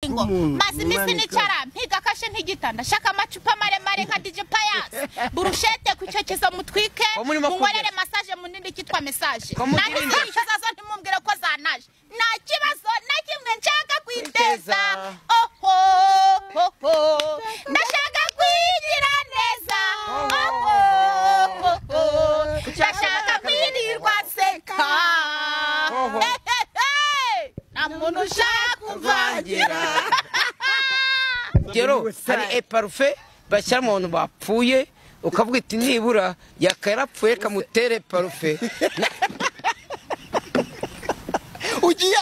Maze iminsi nicara mpiga kashe ntigitanda shaka amacupa maremare nka DJ Pius burushete kucyokezo mutwike munkorere massage munini kitwa message nandisho zazo ntimumbwire ko zanaje nta kibazo na kimwe nshaka kwiteza oho oho ndashaka kwigira neza oho oho ndashaka kwirirwa seka nta muntu ushaka kumvangira. Gero hari eparufe bashyira mu bantu bapfuye ukavuga iti nibura yakarapfuye kamutere parufe. Ugiye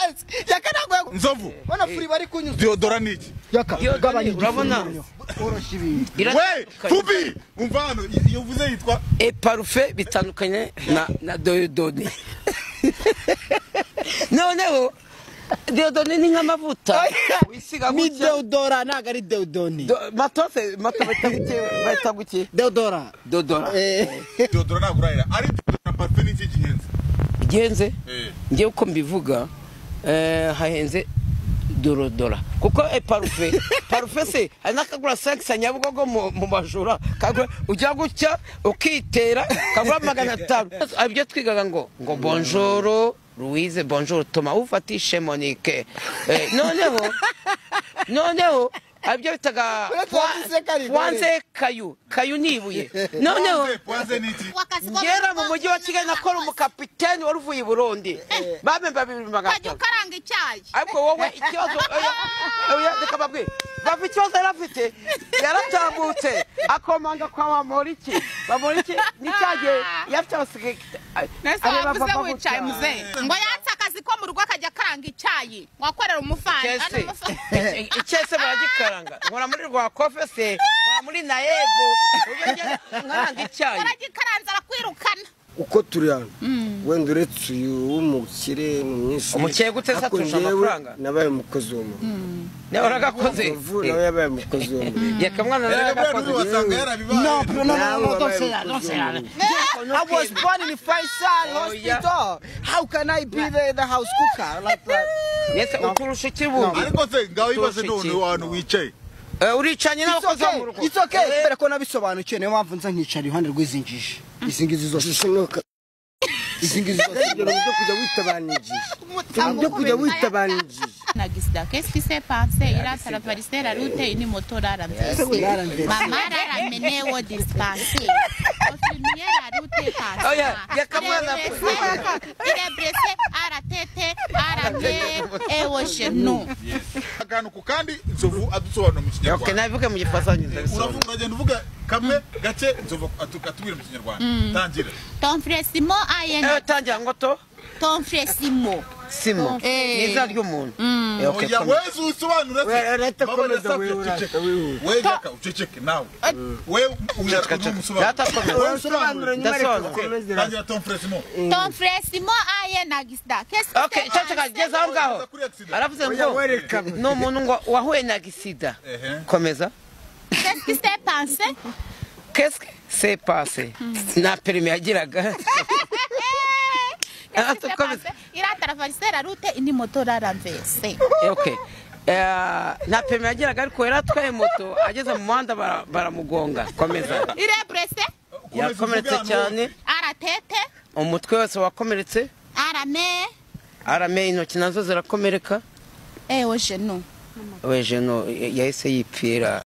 yakanagwa Nzovu bana furi bari kunyuza deodora niki yaka gabanya urabona oroshye ibintu we fubi umvano iyo uvuze yitwa eparufe bitandukanye na deodone. Noneho deodone ni nk'amavuta wisiga ni deodora ntago ari deodone. Matose mato bita guke deodora deodora deodora ntabwo urahera ari deodora parufe ni iki gihenze gihenze ngiye uko mbivuga hahenze dorodora kuko parufe parufe se hari n'akagura 5 Nyabugogo mu bajura ujya gutya ukitera kagura 500. Ibyo twigaga ngo bonjour Louise, bonjour Thomas, ufatishe Monique. Noneho abyo bitaga wanze kayu kayu nibuye. Noneho ngera mu mujyi wa Kigali nakora umukapiteni wari uvuye i Burundi bamemba 2500 kajya ukaranga icyayi. Ariko wowe ikibazo oya reka babwe bava ikibazo yarafite yaratambutse akomanga kwa Bamporiki Bamporiki nicyagiye yafite abasigaye areba wicaye muzehe ngo yatse akazi ko mu rugo akajya akaranga icyayi wakorera umufana icyese baragikaranga nkora muri rwa kofe se nkora muri naego nkaranga icyayi baragikaranza arakwirukana. Uko turi hano wenda uretse uyu w'umukire mu myinshi umukire gute se aturusha amafaranga nabaye umukozi wo mu nawe uragakoze nawe yabaye umukozi wo mu yakamwana naragakoze. No no no don't say that, don't say that. I was born in Faisal Hospital. How can I be the house cooker like that? Yes, uturusha ikibundi. Ariko se ngaho ibaze none wantu wicaye uricanye n'abakozi bo mu rugo. It's okay kubera ko nabisobanukiwe niyo mpamvu nza nkicara iruhande rw'izi njiji izi ngizi zose izi ngizi zose byo kujya witabanije byo kujya witabanije. Nagisida qu'est-ce qui s'est passé? Il a traversé la route une moto l'a renversé. Maman l'a ramené au dispensaire. Infirmière la route est passée. Il est blessé à la tête, à la main et au genou. Akantu ku kandi Nzovu adusobanura mu Kinyarwanda. Okay, navuga mu Gifaransa ndabisobanura. Uravuga uragenda uvuga kamwe gace Nzovu atubwira mu Kinyarwanda. Tangira. Ton frère Simon a un tangira ngo to Ton frère Simon. Simon ni ry'umuntu. Okay, wezi usobanura se komeza wewe yaka uceceke nawe wewe usobanura ndasobanura. Tangira ton frère Simon. Ton frère Simon a un accident. Qu'est-ce que okay, ceceka geza aho ngaho. Aravuze ngo no umuntu ngo wahuye na accident. Komeza. Qu'est-ce qui s'est passé? Qu'est-ce qui s'est passé? Na permis yagiraga. Il a traversé la route une moto l'a renversé. Okay. Na permis yagiraga ariko yaratwaye moto ageze mu muhanda baramugonga. Komeza. Il est blessé. Yakomeretse cyane. À la tête. Umutwe wose wakomeretse. À la main. À la main intoki nazo zirakomereka. Eh au genou. Au genou yahise yipfira.